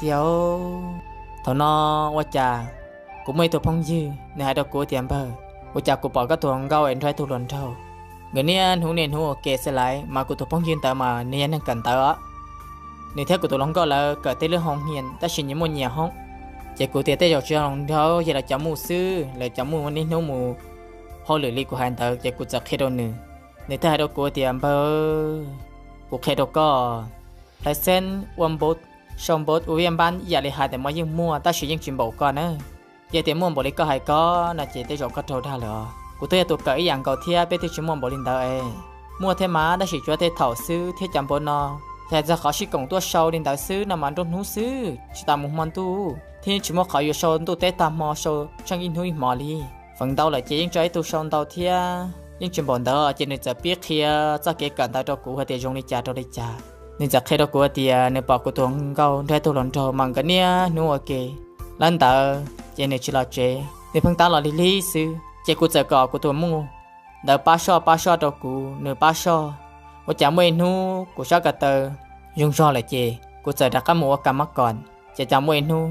tiag. Thaum no ua cas kuv muaj ib tug phooj ywg nws hais rau kuv tias, npawg, ua cas kuv pom koj tus hluas nkauj es nrog ib tug hluas nraug, nkawd niaj hnub niaj hnub ua ke xwb laiv, mas kuv tus phooj ywg ntawd mas nws yog neeg kawm ntawv os. Nws thiab kuv tus hluas nkauj lawv kawm tej lub hoo hia tab sis nyias muaj nyias hoob. Ces kuv tias tej zaum tsis yog hluas nraug, yog lawv cov muj xwb, lawv cov muj niaj hnub mus hauj lwm li kuv hais ntawd. Ces kuv txawm qhia rau nws, nws thiaj hais rau kuv tias, npawg, kuv qhia rau koj, hlais xeeb ua npau, sau npau ua viaj npab ib yam li hais tias mas yeej muaj tab sis yeej tsis npaum koj na. Yog tias muaj npaum li koj hais ko no ces tej zaum koj raug dag lawm os. Kuv twb yog tus kawm ib yam nkaus thiab, peb twb tsis muaj npaum li ntawd es. Muaj thiab mas tab sis tsuav tej thaum xwb thiab, cov npau no yog hais txog qhov sib koom tuaj sau li ntawd xwb no mas nruab hnub xwb tsis tas mus hmo ntuj, thiab yeej tsis muaj qhov yuav sau ntuj teb tag hmo, sau tsheej ib hnub ib hmo li. Feem ntau lawm ces yeej tso ib tug sau ntau thiab, yeej tsis npaum ntawd. Ces nws txawm pib qhia txoj kev kawm ntawv rau kuv hais tias zoo li cas rau li cas. Nws txawm qhia rau kuv hais tias nws pom kuv tus hluas nkauj nrog ib tug hluas nraug mas nkawd niaj hnub ua ke lawm ntawd ces nws tsis los tsev, nws pheej tab los lig lig xwb. Ces kuv txawm kom kuv tus muj ntawd pab soj pab soj rau kuv, nws pab soj. Ua cas muaj ib hnub kuv sab ko taw zoo zog lawm ces kuv txawm rov qab mus ua kas mab kom. Ces cas muaj ib hnub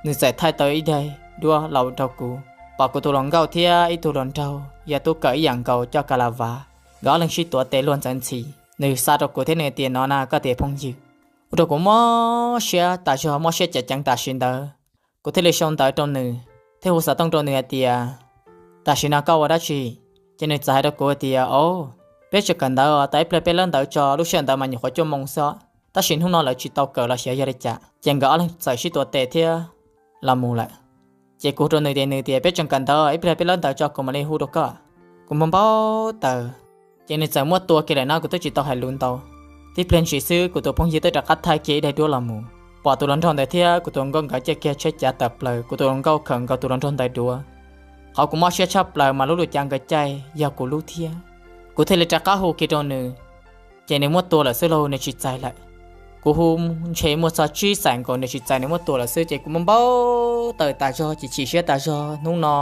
nws txawm thaij tau ib daim duab los rau kuv, pom kuv tus hluas nkauj thiab ib tug hluas nraug yog tub kawm ib yam nkaus coj kas las vas, nkawd ob leeg sib tuav tes luag ntxeev ntxhi. Nws xa rau kuv thiab nws tias no na koj tus phooj ywg. Ua rau kuv mob siab tas zog, mob siab ceev ceev tam sim ntawd. Kuv thiaj li sau ntawv rau nws thiab hu xov tooj rau nws hais tias, tam sim no koj ua dab tsi? Ces nws txawm hais rau kuv hais tias, o, peb tseem kawm ntawv os, tau ib pliag peb lawb ntawv tso, lub sij hawm ntawd mas nyuam qhuav cuaj moos xwb, tab sis hnub no lawv tsis tau kawm los xyov yog li cas. Ces nkawd ob leeg txawm sib tuav tes thiab los mus lawm. Ces kuv hu rau nws tias, nws tias peb tseem kawm ntawv, ib pliag peb lawb ntawv tso kuv mam li hu rau koj. Kuv npau npau taws, ces nws txawm muab tua kiag lawm no kuv twb tsis tau hais lus ntau. Tib pliag ntshis xwb kuv tus phooj ywg twb rov qab thaij kiag ib daim duab los mus, pom tus hluas nraug ntawd thiab kuv tus hluas nkauj nkawd caij kiag tsheb cav tawm plaws, kuv tus hluas nkauj khawm nkaus tus hluas nraug ntawd duav. Qhov kuv mob siab tshaj plaws mas lub lub cav nkawd caij yog kuv lub thiab. Kuv thiaj li rov qab hu kiag rau nws, ces nws muab tua lawm xwb lauj, nws tsis txais lawm. Kuv hu ntshe muaj txog tsib xees nkaus nws tsis txais, nws muab tua lawm xwb. Ces kuv npau npau taws tas zog, ces chim siab tas zog, hnub no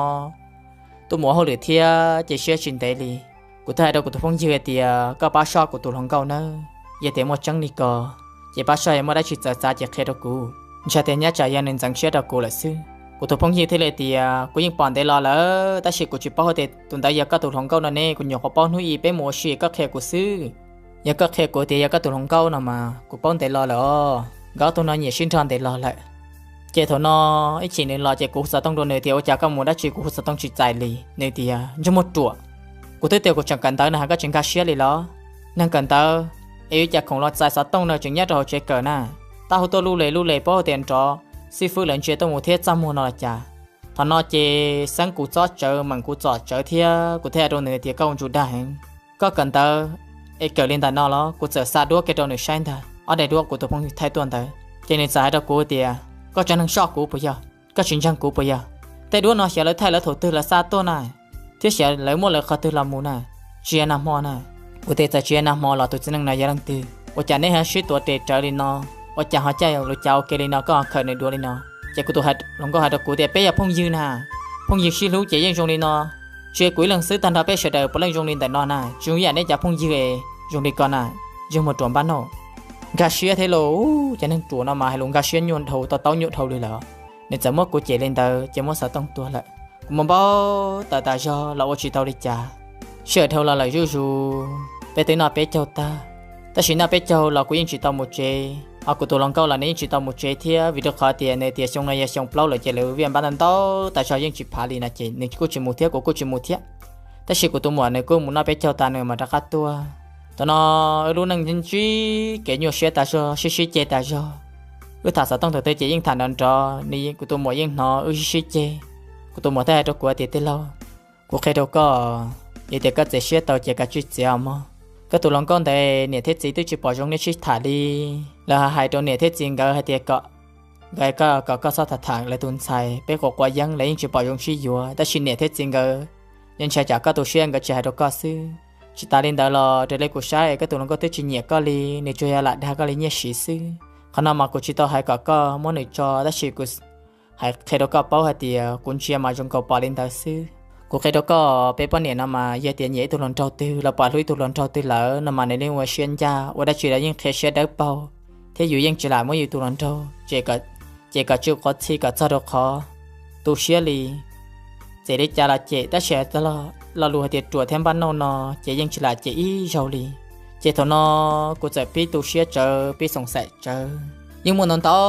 tuaj mus ua hauj lwm thiab ces siab tsis ntev li. Kuv thiaj hais rau kuv tus phooj ywg hais tias koj pab soj kuv tus hluas nkauj nawb, yog tias muaj tseeb li ko ces pab soj, yog muaj dab tsi txawv txav ces qhia rau kuv, ntshai tias nyob tsam yog nws ntxeev siab rau kuv lawm xwb. Kuv tus phooj ywg thiaj li tias kuv yeej pom ntev los lawm tab sis kuv tsis paub hais tias tus ntawd yog koj tus hluas nkauj no ne, kuv nyuam qhuav paub hnub ib peb mus ua si koj qhia kuv xwb. Yog koj qhia kuv tias yog koj tus hluas nkauj no mas kuv paub ntev los lawm os, nkawd ob tug no nyiam sib nrog ntev los lawm. Ces thaum no ib chim nws los ces kuv hu xov tooj rau nws tias ua cas koj mus dab tsi, kuv hu xov tooj tsis txais li. Nws tias ntsej muag ruam, kuv twb tias kuv tseem kawm ntawv no has koj tsis nkag siab li los? Neeg kawm ntawv es yuav cas khoom los txais xov tooj no, tseem nyob rau hauv tsev kawm na, tab hu tuaj luj le luj le paub hais tias nrov xib fwb lawv ntsia tuaj mus thiab txaj muag no los cas. Thaum no ces xeeb kuv txob tsawv, meem kuv txom tsawv thiab kuv thiaj hais rau nws tias koj ua ntsuj dag heev, koj kawm ntawv es kawm li ntawm no los? Kuv txawm xa duab kiag rau nws saib ntag, ob daim duab kuv tus phooj ywg thaij tuaj ntawd. Ces nws txawm hais rau kuv tias koj tseem neeg soj kuv puas yog? Koj tsis ntseeg kuv puas yog? Tej duab no xyov lawv thaij lawv thaum twg los xa tuaj na, thiab xyov lawv muaj lawv qhov twg los mus na, tsis yog nag hmo na. Kuv tias txawm tsis yog nag hmo los tus txiv neej no yog leej twg? Ua cas neb ho sib tuav tes rawv li no? Ua cas ho caij lus cav ua ke li no, koj ho khawm nws duav li no? Ces kuv tus hluas nkauj hais rau kuv tias peb yog phooj ywg na, phooj ywg sib hlub ces yeej zoo li no. Tsis yog kuv ib leeg xwb, tag nrho peb sawv daws puav leej zoo li ntawm no na, tsis zoo ib yam neb cov phooj ywg es zoo li ko na, ntsej muag ruam npab noj. Nkag siab thiab lauj, cov neeg ruam no mas hais lus nkag siab nyuaj dhau, to taub nyuaj dhau li lawm. Nws txawm muab kuv cem li ntawd ces muab xov tooj tua lawm. Kuv npau npau taws tas zog los ua tsis tau li cas. Sij hawm dhau los lawm zuj zus, peb twb noj peb caug tag. Tab sis noj peb caug los kuv yeej tsis tau mus tsev, ho kuv tus hluas nkauj los nws yeej tsis tau mus tsev thiab, vim rau qhov tias nws tias xyoo no yog xyoo plaub lawm ces lawv viaj npab ntau ntau tas zog yeej tsis phav li no ces nws kuj tsis mus thiab kuv kuj tsis mus thiab. Tab sis kuv tus muam nws kuj mus noj peb caug tas nws mam rov qab tuaj. Thaum no wb lub neej ntsib kev nyuaj siab tas zog, sib sib ceg tas zog. Wb tham xov tooj thaum twg ces yeej tham nrov nrov, nws kuv tus muam yeej hnov wb sib sib ceg. Kuv tus muam thiaj hais rau kuv tias tij laug, kuv qhia rau koj, yog tias koj txiav siab tau ces kav tsij txiav mog. Koj tus hluas nkauj ntawd niam thiab txiv twb tsis pom zoo neb sib tham li. Lawv hais rau niam thiab txiv nkawd hais tias kom nkawd, kom koj txhob tham tham lawv tus ntxhais, peb quav quav yeeb lawv yeej tsis pom zoo sib yuav, tab sis niam thiab txiv nkawd yeej ntshai tsam koj tu siab nkawd tsis hais rau koj xwb. Tsis tas li ntawd los raws li kuv saib koj tus hluas nkauj twb tsis nyiam koj li, nws tsuas yog lam dag koj li nyiaj siv xwb. Qhov no mas kuv tsis tau hais kom koj muab nws tso, tab sis kuv hais qhia rau koj paub hais tias kuv ntsia mas zoo nkaus pom li ntawd xwb. Kuv qhia rau koj, peb poj niam no mas yog tias nyiam ib tug hluas nraug twg los pom hlub ib tug hluas nraug twg lawm no mas nws yeej ua siab ncaj, ua dab tsi los yeej qhia siab dawb paug, thiab yus yeej tsis lam muab yus tus hluas nraug tseg kom ces kom tsw qhuav txhij kom txog rau qhov tu siab li. Txawm li cas los cem, tab sis lo lus hais tias ruam thiab npaj nauj no ces yeej tsis lam cem ib zaug li. Ces thaum no kuv txawm pib tu siab tsawv, pib xoom xaim tsawv. Yeej muaj ntau ntau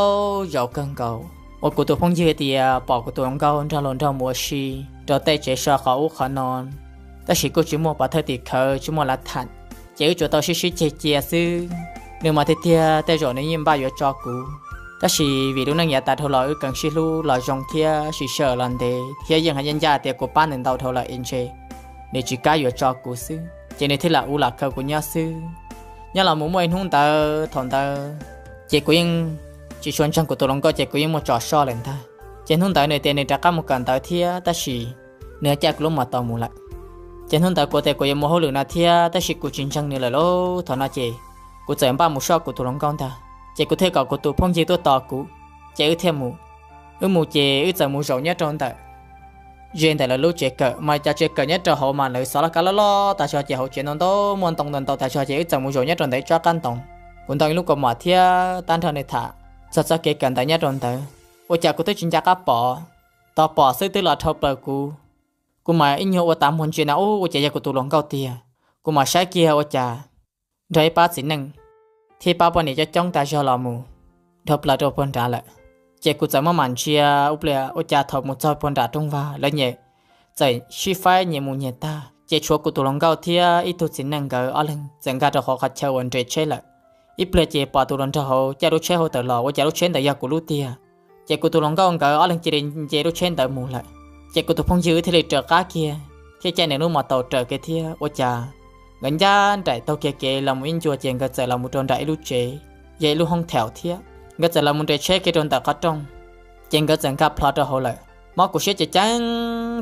zaus kawg nkaus uas kuv tus phooj ywg tias pom kuv tus hluas nkauj nrog hluas nraug mus ua si rau tej tsev so qhov ub qhov no, tab sis kuj tsis muaj pov thawj tim khawv, tsis muaj lav tham, ces wb tsuas tau sib sib ceg cia xwb. Nws mas tiag tiag tej zaum nws yeej npaj yuav tso kuv, tab sis vim lub neej yav tas dhau los wb keev sib hlub los zoo thiab sib sawm los ntev thiab yeej hais ncaj ncaj tias kuv pab nws ntau dhau lawm es ntshe nws tsis kam yuav tso kuv xwb, ces nws thiaj lam ua lam khaws kuv nyob xwb. Nyob los mus muaj ib hnub ntawd, thaum ntawd ces kuv yeej tsis tshua ntseeg kuv tus hluas nkauj ces kuv yeej muaj tso soj lawm ntag. Ces hnub ntawd nws tias nws rov qab mus kawm ntawv thiab, tab sis nws caij kuv lub mos taus mus lawm. Ces hnub ntawd kuv tias kuv yuav mus hauj lwm no thiab, tab sis kuv tsis ntseeg nws lawm lauj. Thaum no ces kuv txawm npaj mus soj kuv tus hluas nkauj ntag, ces kuv thiaj kom kuv tus phooj ywg tuaj tos kuv, ces wb thiaj mus. Wb mus ces wb txawm mus zaum nyob rau ntawm ze ntawm lawv lub tsev kawm, mas cov tsev kawm nyob rau hauv mas lawv xov laj kab loj loj tas zog, ces hauv tsev ntau ntau muaj ntoo ntau ntau tas zog, ces wb txawm mus zaum nyob rau ntawm ib tsob qab ntoo. Kuv ntoo ib lub kaus mom thiab tab nrog nws tham txog txoj kev kawm ntawv nyob rau ntawd. Ua cas kuv twb tsis nco qab pom, tos pom xwb twb los dhau plaws kuv. Kuv mas ib nyuag ua tas muag ntsia na, ub, ua cas yog kuv tus hluas nkauj tiag. Kuv mam saib kiag ua cas nrog ib pab txiv neej thiab ib pab poj niam coob coob tas zog los mus dhau plaws rau puag nrad lawm. Ces kuv txawm maj mam ntsia ua pliag, ua cas thaum mus txog puag nram rooj vag lawv nyias txawm sib faib nyias mus nyias tag, ces tshuav kuv tus hluas nkauj thiab ib tug txiv neej nkawd ob leeg txawm nkag rau hauv qhov chaw uas nres tsheb lawm. Ib pliag ces pom tus hluas nraug hauv caij lub tsheb hauv tawm los, ua cas lub tsheb ntawd yog kuv lub tiag. Ces kuv tus hluas nkauj nkawd ob leeg cia li nce lub tsheb ntawd mus lawm. Ces kuv tus phooj ywg thiaj li raws qab kiag thiab caij nws lub mos taus raws kiag thiab, ua cas nkawd ncaj nraim taug kiag kev los mus ib ncua ces nkawd txawm los mus rau nram ib lub tsev, yog ib lub hoob thaum thiab. Nkawd txawm los mus nres tsheb kiag rau ntawm qhov rooj, ces nkawd txawm nkag plho rau hauv lawm. Mob kuv siab ceev ceev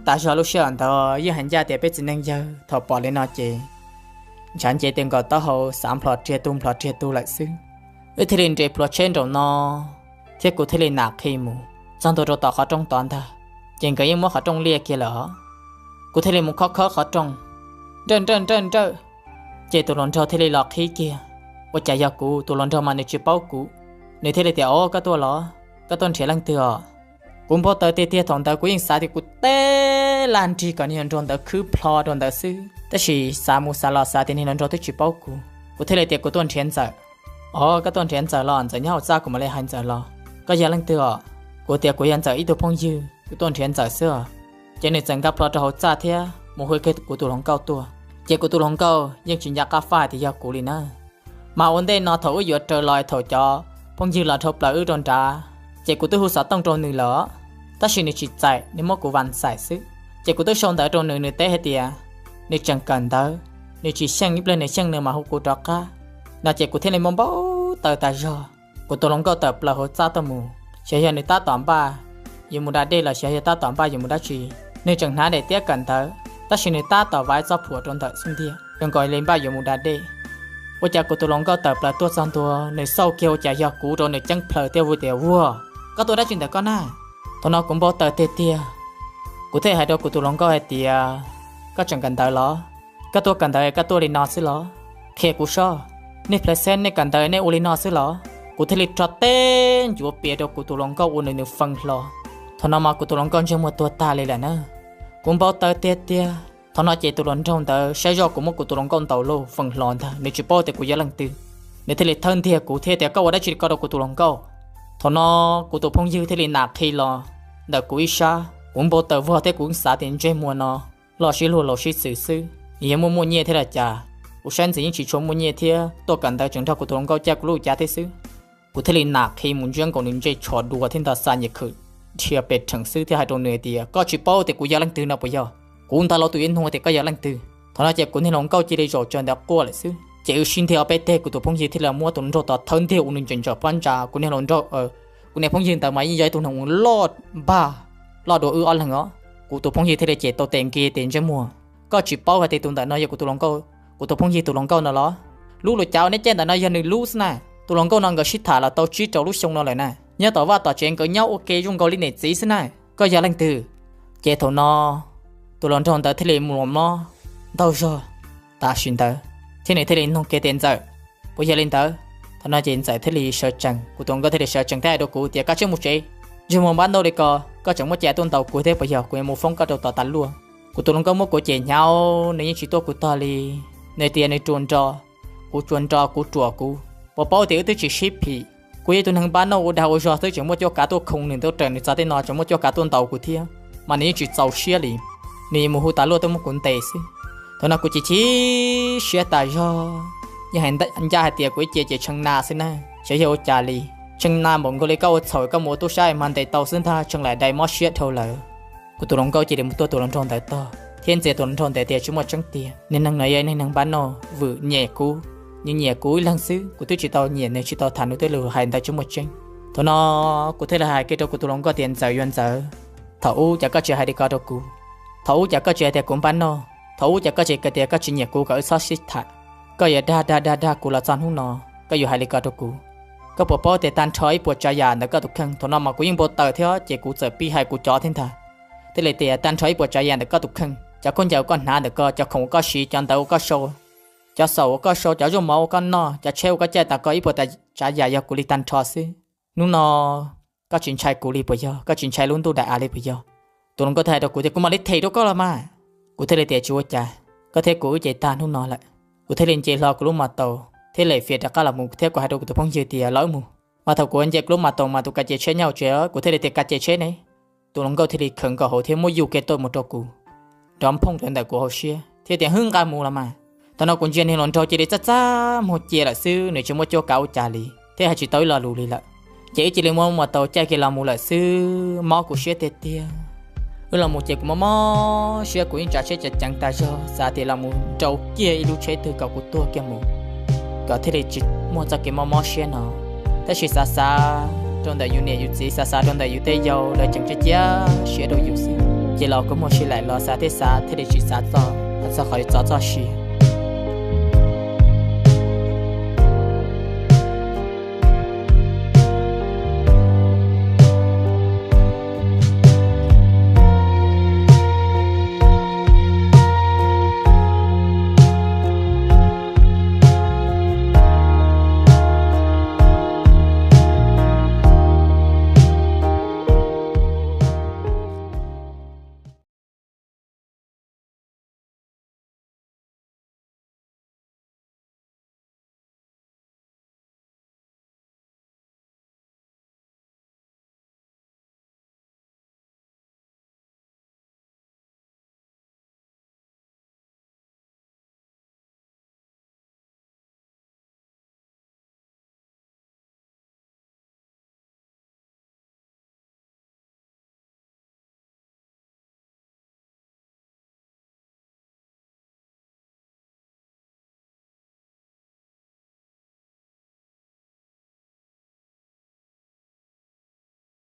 tas zog, lub sij hawm ntawd yeej hais ncaj tias peb txiv neej yawg thaum pom li no ces ntshav nce tes nkaus taub hau xav nplhos riag tug nplhos riag tug lawm xwb. Wb thiaj li nres plhuav tsheb nraum no thiab kuv thiaj li nam qhi mus txog ntua rau tom qhov rooj tod ntag, ces nkawd yeej muab qhov rooj liaj kiag lawm. Kuv thiaj li mus khob khawb qhov rooj, nrawj nrawj nrawj nrawj, ces tus hluas nraug thiaj li los qhib kiag. Ua cas yog kuv? Tus hluas nraug mas nws tsis paub kuv, nws thiaj li tias, Au, koj tuaj los? Koj tuaj nrhiav leej twg os? Kuv npau taws tiag tiag, thaum ntawd kuv yeej xav tias kuv teb laj nrig kom niag hluas nraug ntawd khwb plho rau ntawd xwb, tab sis xav mus xav los xav tias niag hluas nraug twb tsis paub kuv. Kuv thiaj li tias, Kuv tuaj nrhiav Ntxawm. Au, koj tuaj nrhiav Ntxawm los? Ntxawm nyob hauv txaj, kuv mam li hais Ntxawm los. Koj yog leej twg os? Kuv tias, Kuv yog Ntxawm ib tug phooj ywg, kuv tuaj nrhiav Ntxawm xwb os. Ces nws txawm nkag plho rau hauv txaj thiab mus hu kiag kuv tus hluas nkauj tuaj. Ces kuv tus hluas nkauj yeej tsis nco qab faj tias yog kuv li na. Mas ua ntej no thaum wb yuav raws los thaum cov phooj ywg los dhau plaws wb rau nrad, ces kuv twb hu xov tooj rau nws lawm, tab sis nws tsis txais, nws muab kuv vas xais xwb. Ces kuv twb sau ntawv rau nws, nws teb hais tias nws tseem kawm ntawv, nws tsis xyeej, ib pliag nws xyeej nws mam hu kuv rov qab no. Ces kuv thiaj li npau npau taws tas zog. Kuv tus hluas nkauj tawm plaws hauv txaj tuaj mus, xyov yog nws tab tom npaj yuav mus da dej los xyov yog tab tom npaj yuav mus dab tsi. Nws tseem hnav daim tiab kawm ntawv, tab sis nws tab tom vaiv txoj phuam rau ntawm xub ntiag zoo nkaus li npaj yuav mus da dej. Ua cas kuv tus hluas nkauj tawm plaws tuaj txog ntua, nws xauj kiag ua cas yog kuv, rau nws ceeb plaws thiab hu tias, Vuag, koj tuaj dab tsi ntawm koj na? Thaum no kuv npau taws tiag tiag, kuv thiaj hais rau kuv tus hluas nkauj hais tias, Koj tseem kawm ntawv los? Koj tuaj kawm ntawv koj tuaj li no xwb los? Qhia kuv soj, nej plas xeb nej kawm ntawv nej ua li no xwb los? Kuv thiaj li rho teb ncuav pias rau kuv tus hluas nkauj ua nws nws feeb hlo. Thaum no mas kuv tus hluas nkauj ntsej muag tuag tag li lawm na. Kuv npau taws tiag tiag. Thaum no ces tus hluas nraug ntawd saib zoj kuv muab kuv tus hluas nkauj ntaus lauj, feeb hlo ntag, nws tsis paub tias kuv yog leej twg. Nws thiaj li thawb ntiag kuv thiab tias, Koj ua dab tsi li ko rau kuv tus hluas nkauj? Thaum no kuv tus phooj ywg thiaj li nam qhi los ntawm kuv ib sab. Kuv npau taws vog thiab kuv xav tias ntsej muag no loj sib luag laus sib xwm xwb, yog muaj muaj nyiaj thiab los cas. Kuv saib ntxim yeej tsis tshua muaj nyiaj thiab, tuaj kawm ntawv tseem nrog kuv tus hluas nkauj caij kuv lub cav thiab xwb. Kuv thiaj li nam qhi mus ntsiab nkaus nws ntsej tsho dua thiab nta xa nyias khawm dhia pes rhees xwb thiab hais rau nws tias, Koj tsis paub tias kuv yog leej twg no puas yog? Kuv ntag lauj, tus yuav nug tias koj yog leej twg. Thaum no ces kuv niag hluas nkauj cia li zaum tsaws ntawd quaj lawm xwb. Ces wb sib ntiag ob peb teg, kuv tus phooj ywg thiaj li muab tus hluas nraug tod thawb ntiag ua nws ntsaws ntsaws pob ntsa. Kuv niag hluas nraug, kuv niag phooj ywg ntawd mas yeej yog ib tug hneev loj npag loj dua wb ob leeg os. Kuv tus phooj ywg thiaj li ces tau tes nkiag tes ntsej muag, Koj tsis paub hais tias tus ntawm no yog kuv tus hluas nkauj, kuv tus phooj ywg tus hluas nkauj no los? Lub luas cav uas neb caij ntawm no yog nws lub xwb na. Tus hluas nkauj no nkawd sib tham los tau tsib rau lub xyoo no lawm na. Nyob tom vaj tom tsev nkawd nyob ua ke zoo nkaus li niam txiv xwb na. Koj yog leej twg? Ces thaum no tus hluas nraug ntawd thiaj li mus los mob ntaug zog tam sim ntawd, thiab nws thiaj li nug kiag tias, Ntxawm, puas yog li ntawd? Thaum no ces Ntxawm thiaj li sawv tsees, kuv tus hluas nkauj thiaj li sawv tsees thiab hais rau kuv tias, Koj tsiab mus tsev. Ntsej muag npab ntaub li ko, koj tseem muaj cai tuaj ntaus kuv thiab puas yog? Kuv yuav mus foob koj rau tom tas luaj. Kuv tus hluas nkauj muab kuv cem hnyav, nws yeej tsis tuaj kuv tog li. Nws tias nws ruam nrog, kuv tsuas nrog kuv ruam kuv. Puas paub tias wb twb tsis sib phim, kuv yog ib tug neeg npab noj ua dag ua zog xwb tseem muaj cuab kav tuaj khoov nws ntaub raws nws txog tej no tseem muaj cuab kav tuaj ntaus kuv thiab, mas nws yeej tsis txaus siab li. Nws yuav mus hu tas luaj tuaj muab kuv ntes xwb. Thaum no kuv chim chim siab tas zog. Yog hais ncaj hais tias kuv ib ce ces tshee na xwb na, xyov yog ua cas li. Tshee na npaum nkaus li koj ua txhaum koj mus ua tub sab mas ntes tau xwb ntag, tshee laim dai mob siab dhau lawm. Kuv tus hluas nkauj cia li mus tuaj tus hluas nraug ntawd tog thiab ntxias tus hluas nraug ntawd tias tsis muaj tseeb tiag, niag neeg no yog neeg npab noj vwm nyiam kuv, nws nyiam kuv ib leeg xwb, kuv twb tsis tau nyiam nws, tsis tau tham nws tej lus hais ntawd tsis muaj tseeb. Thaum no kuv thiaj li hais kiag rau kuv tus hluas nkauj tias ntxawm yuav ntxawm, thaum ub cas koj tsis hais li ko rau kuv? Thaum ub cas koj tsis hais tias kuv npab noj? Thaum ub cas koj tsis hais tias koj tsis nyiam kuv kom wb txhob sib tham? Koj yuav dag dag dag dag kuv los txog hnub no, koj yuav hais li ko rau kuv? Koj puas paub tias tag nrho ib puas tsav yam ntawm koj tus kheej? Thaum no mas kuv yeej npau taws thiab ces kuv txawm pib hais kuv cov thiab ntag. Thiaj li tias tag nrho ib puas tsav yam ntawm koj tus kheej, cov khaub ncaws uas koj hnav ntawm ko, cov khoom uas koj siv, cov ntawv uas koj sau, cov xaum uas koj sau, cov zaub mov uas koj noj, cov tsheb uas koj caij tas ko, ib puas tsav yam yog kuv li tag nrho xwb. Hnub no koj tsis ntshai kuv li puas yog? Koj tsis ntshai lub ntuj daim av li puas yog? Tus hluas nkauj thiaj hais rau kuv tias kuv mam li them rau koj los mas. Kuv thiaj li tias tsis ua cas, koj thiab kuv wb ces tag hnub no lawm. Kuv thiaj li nce hlo kuv lub mos taus thiab lem fias rov qab los mus thiab kuv hais rau kuv tus phooj ywg tias los wb mus. Mas thaum kuv nce kuv lub mos taus mas tus kav ces tsheb nyob hauv tsev, kuv thiaj li tias kav ces tsheb ne. Tus hluas nkauj thiaj li khawm nkaus hauv thiab muab yug kiag tuaj mus rau kuv, nrov phooj rau ntawm kuv hauv siab thiab tias hwb nqa mus los mas. Thaum no kuv ntsia niag hluas nraug cia li txaj txaj muag cia lawm xwb, nws tsis muaj cuab kav ua cas li thiab hais tsis tau ib lo lus li lawm. Ces wb cia li muab mos taus caij kiag los mus lawm xwb, mob kuv siab tiag tiag. Wb los mus ces kuv mob mob siab, kuv yeej tsav tsheb ceev ceev tas zog, xav tias los mus nrau kiag ib lub tsheb twg kom kuv tuag kiag mus, kom thiaj li tsis muaj txoj kev mob mob siab no. Tab sis xav xav rau ntawm yus niam yus txiv, xav xav rau ntawm yus tej yau, lawv tseem cia cia siab rau yus xwb, ces los kuv muaj sij laim los xav thiab xav thiaj li tsis xav txog txog qhov yuav txog txoj sia.